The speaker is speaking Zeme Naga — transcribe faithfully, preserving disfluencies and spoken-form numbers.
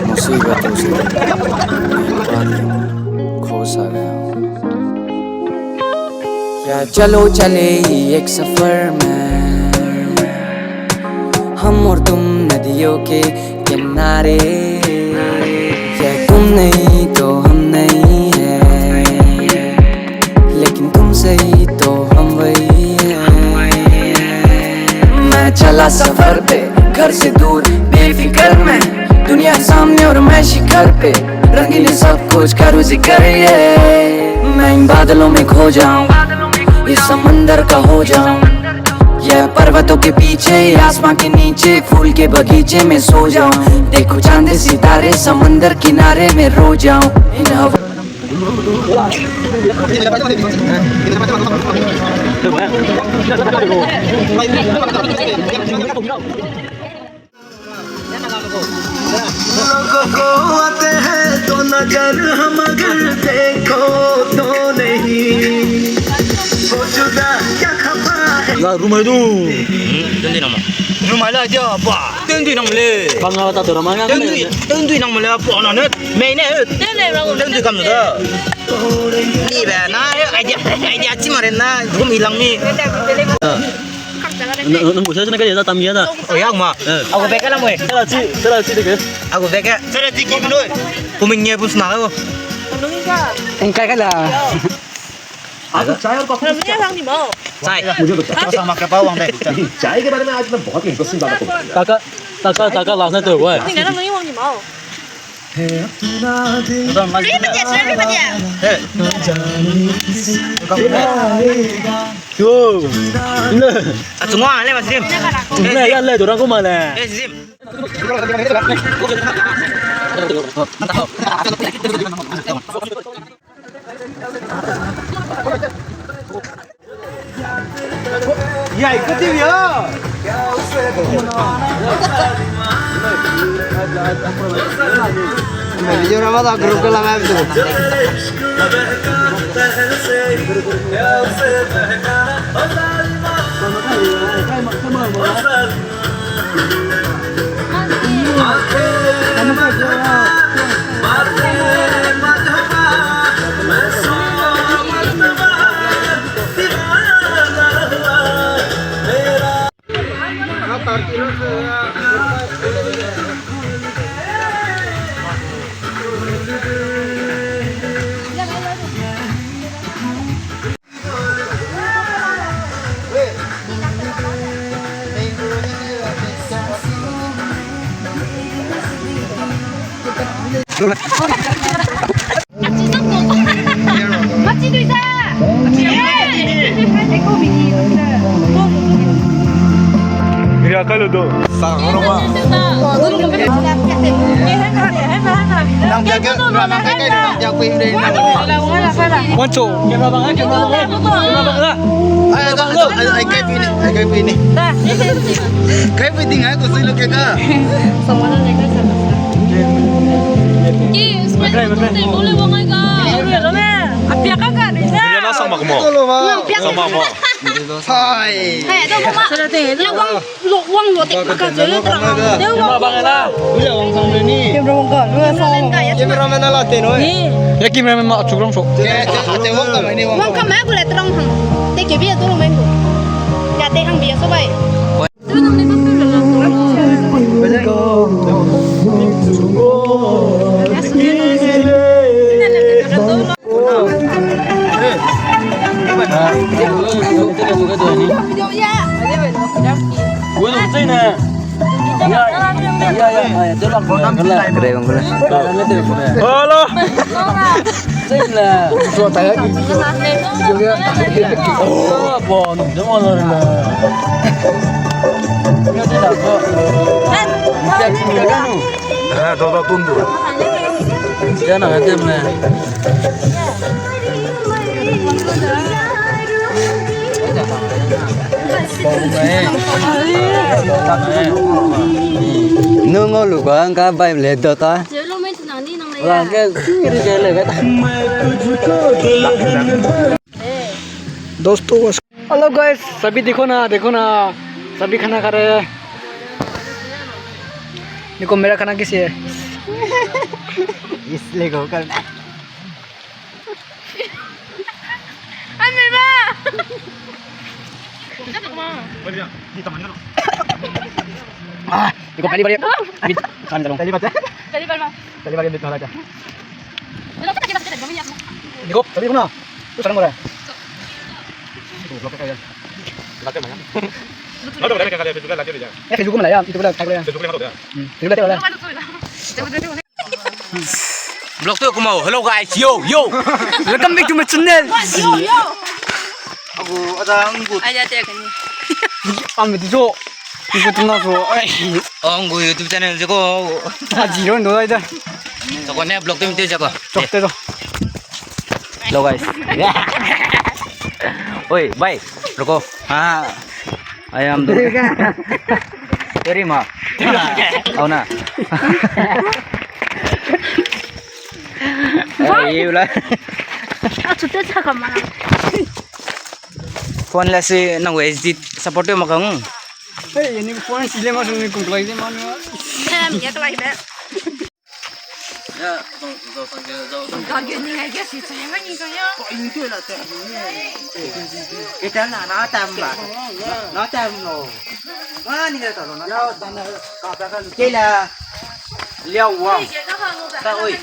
मुसीबतों से निकाल खो सा गया। या चलो चले एक सफर में, हम और तुम नदियों के किनारे। ये तुम नहीं तो हम नहीं है, लेकिन तुमसे ही तो हम वही हैं। मैं चला सफर पे, घर से दूर, बेफिक्र मैं, दुनिया सामने और मैं शिखर पे, रंगीन सब कुछ करूँ जिक्र ये। मैं इन बादलों में खो जाऊं, इस समंदर का हो जाऊं, या पर्वतों के पीछे, आसमां के नीचे, फूल के बगीचे में सो जाऊं। देखूं चांद सितारे, समंदर किनारे में रो जाऊं। इन हवा लोगों को आते हैं तो नजर हम अगर देखो तो नहीं, वो जुदा क्या खफा है। La rumai du. Tendi nang ma. Rumai la dia ba. Tendi nang le. Bang la ta to ramai nang. Tendi, tendi nang le ba na ne. Mei ne. Tendi kam da. Ni be na idea, idea chi mare na. Gum ilang ni. Nang, nang, nang, nang, nang, Oh, yang ma. Eh. Aku beke la moi. Sala chi, sala chi deke. Aku beke. Sala chi ki noi. Kuming nye bus na lo. Engkai kala. Aku chai aur coffee. Nang ni wang ni mau. Chai. Mujhe to chai. Sama ke pa wang de. Chai ke baare mein aaj main bahut interesting baat karunga. Taka, taka, taka last night to hua hai. Ni nang ni wang ni mau. Ri badia, ri badia. Yo. Le. A chungwa le ma sim. Le, ya le, dorang kuma le. Eh, sim. Video rama da group ke lang abe tu. Wancho, camera bang, camera bang, camera bang la. Ai, ai, ai, ai, kai pui ni, ai, kai pui ni. Kai pui ding ai, ko sui lo ke ka. Ki, spray bottle te mo le wang ai ga. Apia ka ka ni. Biryana sang mak mo. Sang mak mo. Hai. Hai, do mo ma. Le wang. Lo wang lo te ka je le tra. Camera bang la. Lu ya wang sang le ni. Camera bang ka, lu ya sang wang. Cameraman la te noi. Ya cameraman ma chuk rong so. Te, te, te wang ka mai ni wang. Wang ka mai bu le trong hang. Te ke bi ya to lo mai bu. Ya te hang bi ya so bai. Hello. Ha, to da tundu. Ya na tem ne. Nung o lu ka angka bai le do ta. दोस्तों, hello guys, सभी देखो ना, देखो ना, सभी खाना खा रहे हैं। देखो मेरा खाना कैसे है। इसलिए को करना। Ah, देखो पहली बार ये मीट खाने जा रहा हूँ। पहली बार है। पहली बार, माँ। पहली बार ये मीट खा रहा है क्या? देखो, सभी देखो ना। तू शर्म हो रहा है। ए, Facebook में लाया, YouTube में लाया, Facebook में लाया। हम्म, Facebook में लाया। Vlog tu kumau. Hello guys, yo yo. Welcome back to my channel. Yo yo. Agu ada anggu. Aja te kani. Am di jo. Ni ko tuna so. Ai. Anggu YouTube channel je ko. Aji ro ndo ai da. So ko ne vlog tu mi te ja ko. Chok te do. Hello guys. Oi, bhai, रुको। हाँ, I am the तेरी माँ। Au na। Ai, ये वाला। Ah, chute sa ka mana. Phone la si nang H D support ma kang. Hey, ni phone si le ma sung ni kum klai de ma ni. Em, ya klai de. Kita na na tam ba. Na tam lo. Wa ni ga ta lo na. Kei la. Liao wa. Ta oi.